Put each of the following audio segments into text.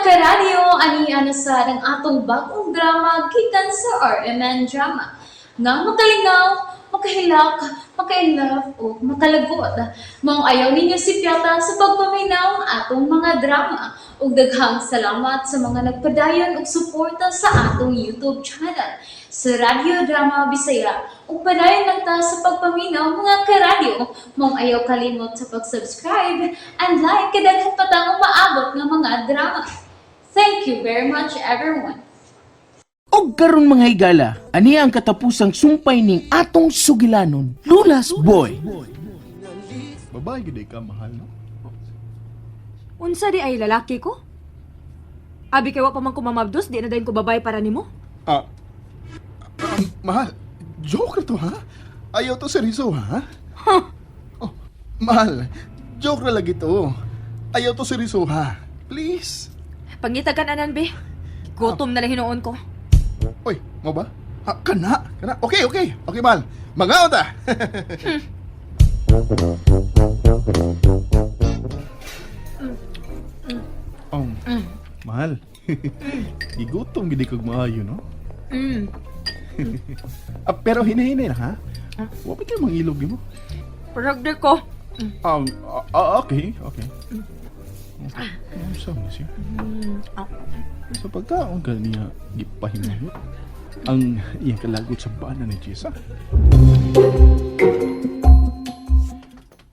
Karadyo, ani na sa ang atong bagong drama gikan sa RMN Drama. Nga makalingaw, makahilak, makainlove o makalagot. Maong ayaw ninyo sipyata sa pagpaminaw ang atong mga drama. Ug daghang salamat sa mga nagpadayon og suporta sa atong YouTube channel sa Radyo Drama Bisaya. Ug padayon lang ta sa pagpaminaw, mga karadyo. Maong ayaw kalimot sa pag-subscribe and like kay daghan pa tang umaabot nga mga drama. Thank you very much, everyone. Og karon, mga higala, aniya ang katapusang sumpay ning atong sugilanon, Lula's Boy. Babae gid ka, mahal, no? Unsa di ay lalaki ko? Abi kay wa pa man ko mamabdos, di na dayon ko babae para nimo. Ah, mahal, joke na to, ha? Ayaw to seryoso, ha? Oh, mahal, joke na lagi to. Ayaw to seryoso, ha? Please. Pangita ka anan be. Gutom na lang hinuon ko. Uy, mo ba? Ah, kana, kana. Okay, okay. Okay, mahal. Mangaon ta. Oh, mahal. Gigutom gid kog maayo, no? Mm. Ah, pero hinay-hinay na, ha? Wa pa kayo mangilog mo. Paragder ko. Okay, okay. Ano sa siya? Sa pagkaon ka niya, gipahimuhot ang iyang kalagot sa bana ni Jessa.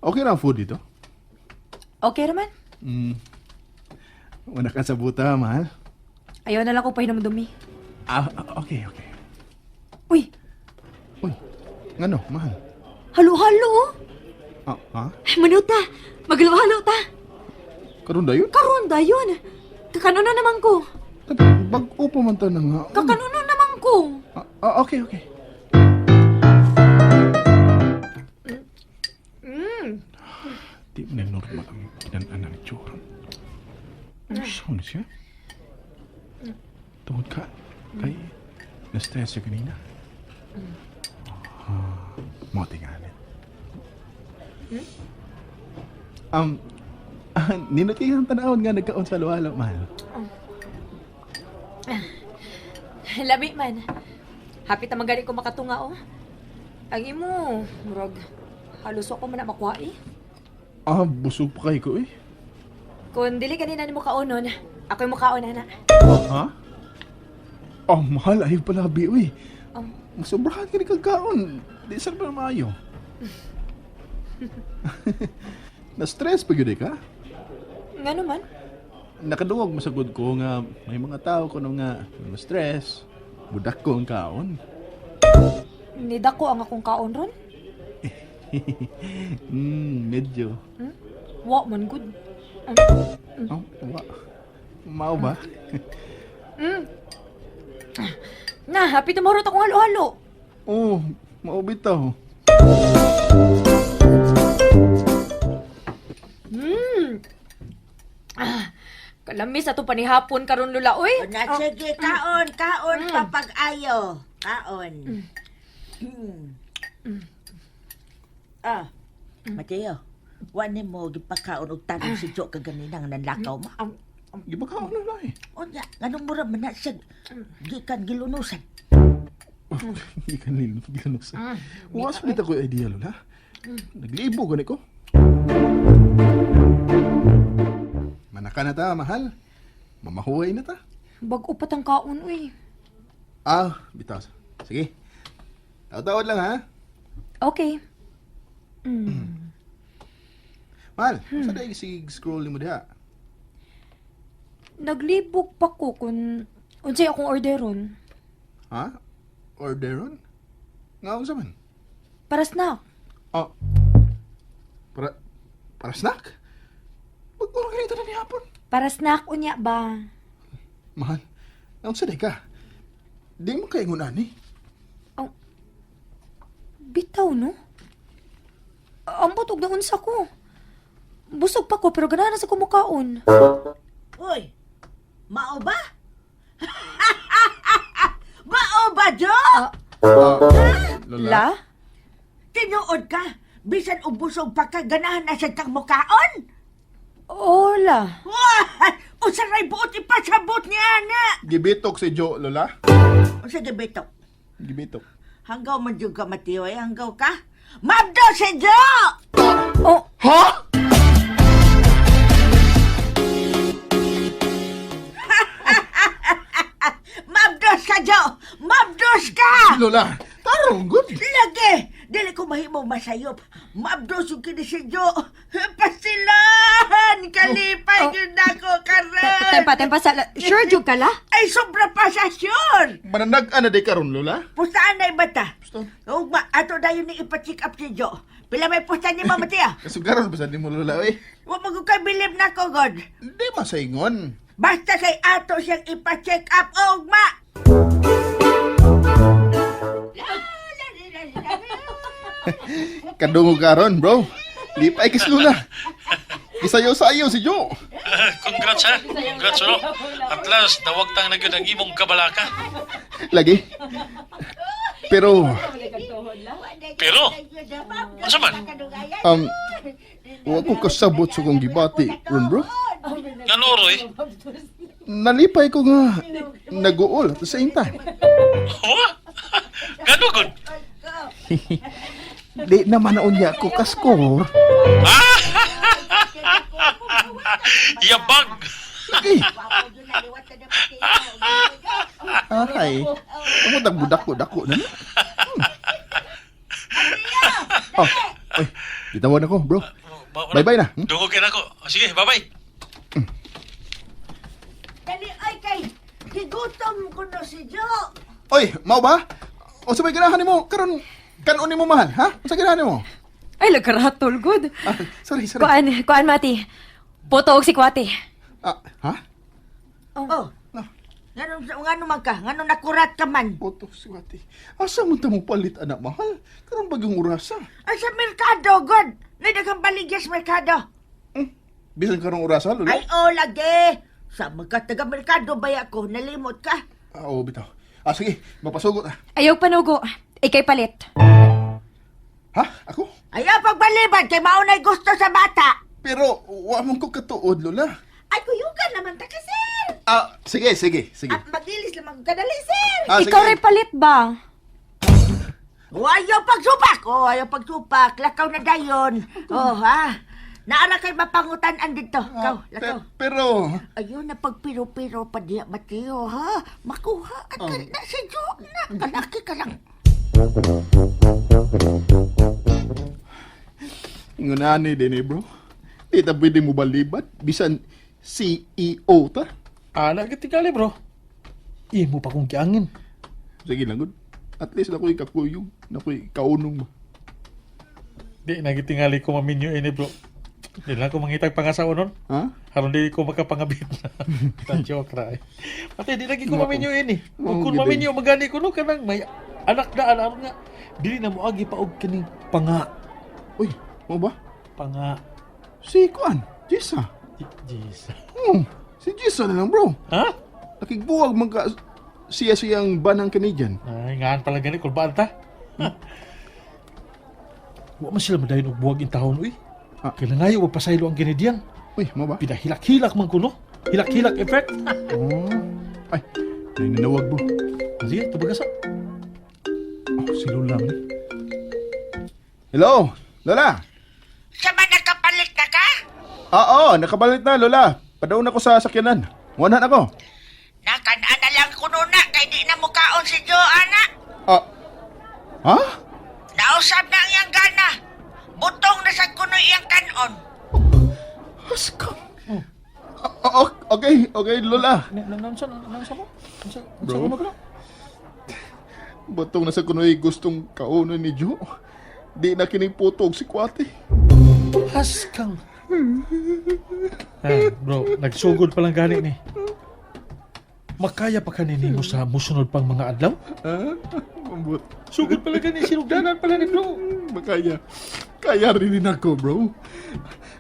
Okay na ang food dito? Okay raman. Wala ka sa buta, mahal. Ayaw na lang ko pahinumdumi. Ah, ah, okay, okay. Uy, Uy, ngano, mahal? halo-halo oh. Ah, ha? Ay, manuta. Maghalo-halo ta. Karon dayon? Karon dayon. Kakanuno naman ko. Bag-o pa man ta na nga. Kakanuno naman ko. Ah, ah, okay, okay. Di mo na normal ang kinanan ng itsura. Ano siya? Tungod ka, kay na-stress siya kanina. Ah, mo tingali. Nindot kayo ang tanawon nga nagkaon sa luwalo, mahal. Labi man. Happy ta man gani ko makatunga oh. Ang imo, murag halos wa ko man na makuha eh. Ah, busog pa kayo ko eh. Kung dili kanina nimo kaonon, ako'y mukaon ana. Ha? Oh, mahal. Ayaw pala, bi, uy. Oh. Masobrahan ka ni kagkaon. Di saan pa maayo. Na-stress pa yun eh ka? Nga naman. Nakaduwag masagod ko nga may mga tao ko nga ma-stress. Budak ko ang kaon. Nidako ang akong kaon ron. Medyo. Wa man good. Oh, wa. Mao ba? Na, happy tomorrow akong halo-halo. Oh, mao bitaw. Kalamis ato panihapon karon, Lula oy. O na, sige, kaon, kaon papag-ayo. Kaon. Ah, Mateo, wa ni mo gipakaon og tanong si Jo kaganina nga nanlakaw mo. Gibakaon na lang eh. Unya, nganong mura man na siya gikan gilunusan? Gikan lilo, gikan sa. Wa sa ko idea, Lola. Naglibo gani ko. Manaka na ta, mahal. Mamahuay na ta. Bag-o pa tang kaon oy. Ah, bitaw. Sige. Taw-tawad lang ha. Okay. Mahal, sa dahil sig scroll nimo diha? Naglibog pa ko kung unsay akong orderon. Ha? Orderon? Nga unsa man? Para snack. Oh. Para para snack? Pag-uro ganito na ni hapon. Para snack unya ba? Mahal, unsa day ka? Di mo kay ani. Oh. Bitaw no? Ambot og naunsa ko. Busog pa ko pero ganahan na sa kumukaon. Uy, mao ba? Mao ba, Jo? Ah, Ah, Lola? la? Tinuod ka, bisan og busog pa ka, ganahan na siya kang mukaon? Hola. Wah! Usa ray buot ipasabot! na? Gibitok si Joe, Lola. Unsa gibitok? Gibitok. Hanggaw man jud ka, Mateo, eh. Hanggaw ka. Mabdo si Joe! Oh, Ha? Mabdos ka, Joe! Mabdos ka! Lola, tarong good. Lagi! Dili ko mahimo masayop. Mabdos yung kini si Joe. Pasilan! Kalipay Oh. yun ako karon! Tempa, tempa sa... Sure, jud ka la? Ay, sobra pa sa sure! Mananag-an na di karon, Lola. Pustaan na ibata. Pusta. Ugma, ato dayon ni ipa-check up si Joe. Pila may pusta ni Mama Tia? Kasugaron pa sa di mo, Lola, eh. Wa magukay bilib na ko, God. Hindi masaingon. Basta kay ato siyang ipa-check up, ugma! Kadungog karon, bro. Lipay kis Lola. Isayo-sayo si Joe. Congrats ha. Congrats bro. At last, nawagtang na gyud ang imong kabalaka. Lagi. Pero, Pero, unsa man? wa ko kasabot sa kong gibati, ron bro. Ngano Roy? Nalipay ko nga nag-uol at the same time. Wa? Ngano gud? Di naman na unya ko kaskor. Yabag. Lagi. Aray. Amo dagbudak-dako na. Na. Oh, oy, bitawan ako, bro. Bye-bye na. Hmm? Dungog kay nako. Sige, bye-bye. Dali, ay kay, gigutom ko no si Joe. Oy, mao ba? O sa may ganahan nimo karon kanon nimo mahal, ha? Unsa ganahan nimo? Ay, lagkaratol, good. Ah, sorry, sorry. Kuan, kuan, Mati. Puto og sikwate. Ah, ha? Oh. No. Ngano ngano man ka? Ngano nakurat ka man? Boto si Wati. Asa mo ta mo palit anak mahal? Karon bagong orasa. Ay sa merkado, God. Nay daghang baligya sa merkado. Bisan karong orasa, Lola? Ay oh lagi. Sa mga taga merkado baya ko, nalimot ka. Ah, oo, bitaw. Ah, sige, mapasugot ah. Ayaw panugo. Ikay palit. Ha? Ako? Ayaw pagbalibad kay maunay gusto sa bata. Pero wa man ko katuod, Lola. Ay kuyugan naman ta ka, sir. Ah, sige, sige, sige. At magilis lamang kadali, sir. Ah, Ikaw sige. rin palit ba? O ayaw pagsupak. O ayaw pagsupak. Lakaw na dayon. Oh ha. Naara kay mapangutan-an dito. Ah, Ikaw, lakaw. pero Ayun na pagpiro-piro pa diya, Mateo, ha? Makuha at ka na si Jo na. Kalaki ka lang. Ingunani din eh, bro. Di ta pwede mo balibat bisan CEO ta. Ana gid bro. Imo pa kong giangin. Sige lang gud. At least nakoy kakuyog, nakoy kaunong ba. Di na gitingali ko maminyo ini bro. Di lang ko mangitag pangasawa nun. Ha? Haron di ko makapangabit na. Ta joke ra eh. Pati di lagi ko maminyo ini. Mao Ug kung gid eh. maminyo magani ko no kanang may anak na anak nga. Dili na moagi pa og kining panga. Uy, mo ba? Panga. Si Kuan, Jisa. Jeez. Si Jisa na lang, bro. Ha? Nakigbuwag man ka siya siyang banang Canadian. Ay, ngaan pala gani kulbaan ta. Wa man sila madayon og buwag in taon uy. Ah. Kailangayo wa pasaylo ang Canadian. Uy, mo ba? Pinahilak-hilak man kuno. Hilak-hilak effect. Oh. Ay, nanawag bro. Sige, tubag sa. Oh, si Lola man. Hello, Lola. Sa man nakapalit na ka? Oo, nakabalit na, Lola. Padaon ako sa sakyanan. Muanhan ako. Nakanaan na lang kuno na kay di na mukaon si Jo, ana. Ah. Ha? Nausab na ang iyang gana. Butong na sa kuno iyang kanon. Haska. Ah, okay, okay, Lola. Nansa nansa mo? Nansa Bro. mo bro? Batong nasa kunoy gustong kaunon ni Joe. Di na kining putog si Kwate. Haskang. Ah, bro, nagsugod pa lang gani ni. Makaya pa kanini mo sa musunod pang mga adlaw? Ha? Mambut. Sugod pala gani, sinugdanan pala ni bro. Makaya. Kaya rin din ako, bro.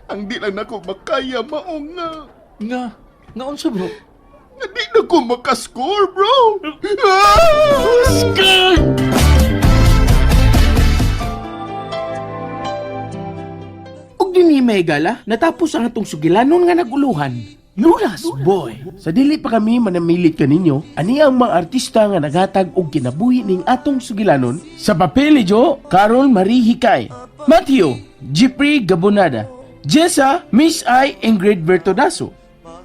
Ang di lang nako makaya maong nga. Nga, nga unsa bro? Nga di na ko makascore, bro. Ah! Haskang! Ug dinhi mahigala, natapos ang atong sugilanon nga naguluhan. Lulas Boy. Sa dili pa kami manamilit kaninyo, ani ang mga artista nga naghatag og kinabuhi ning atong sugilanon sa papel ni Jo, Carol Marie Hikay, Matthew, Jeffrey Gabonada, Jessa, Miss I Ingrid Bertodaso,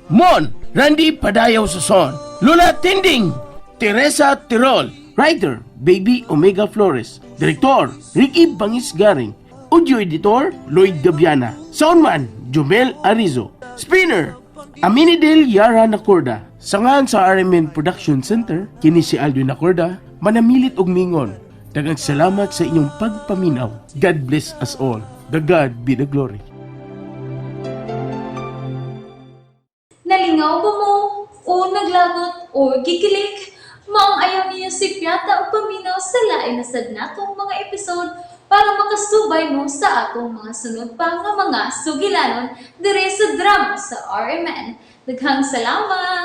Mon, Randy Padayaw Suson, Lula Tinding, Teresa Tirol, Writer, Baby Omega Flores, Director, Ricky Bangis Garing, Audio Editor, Lloyd Gabiana, Soundman, Jomel Arizo, Spinner, Aminidel Yara Nacorda. Sangan sa RMN Production Center, kini si Aldo Nacorda, manamilit og mingon. Daghang salamat sa inyong pagpaminaw. God bless us all. The God be the glory. Nalingaw ba mo? O naglagot o gikilig? Maong ayaw niyo si Piata o paminaw sa lain na sad natong mga episode para makasubay mo sa atong mga sunod pa nga mga sugilanon dire sa drama sa RMN. Daghang salamat!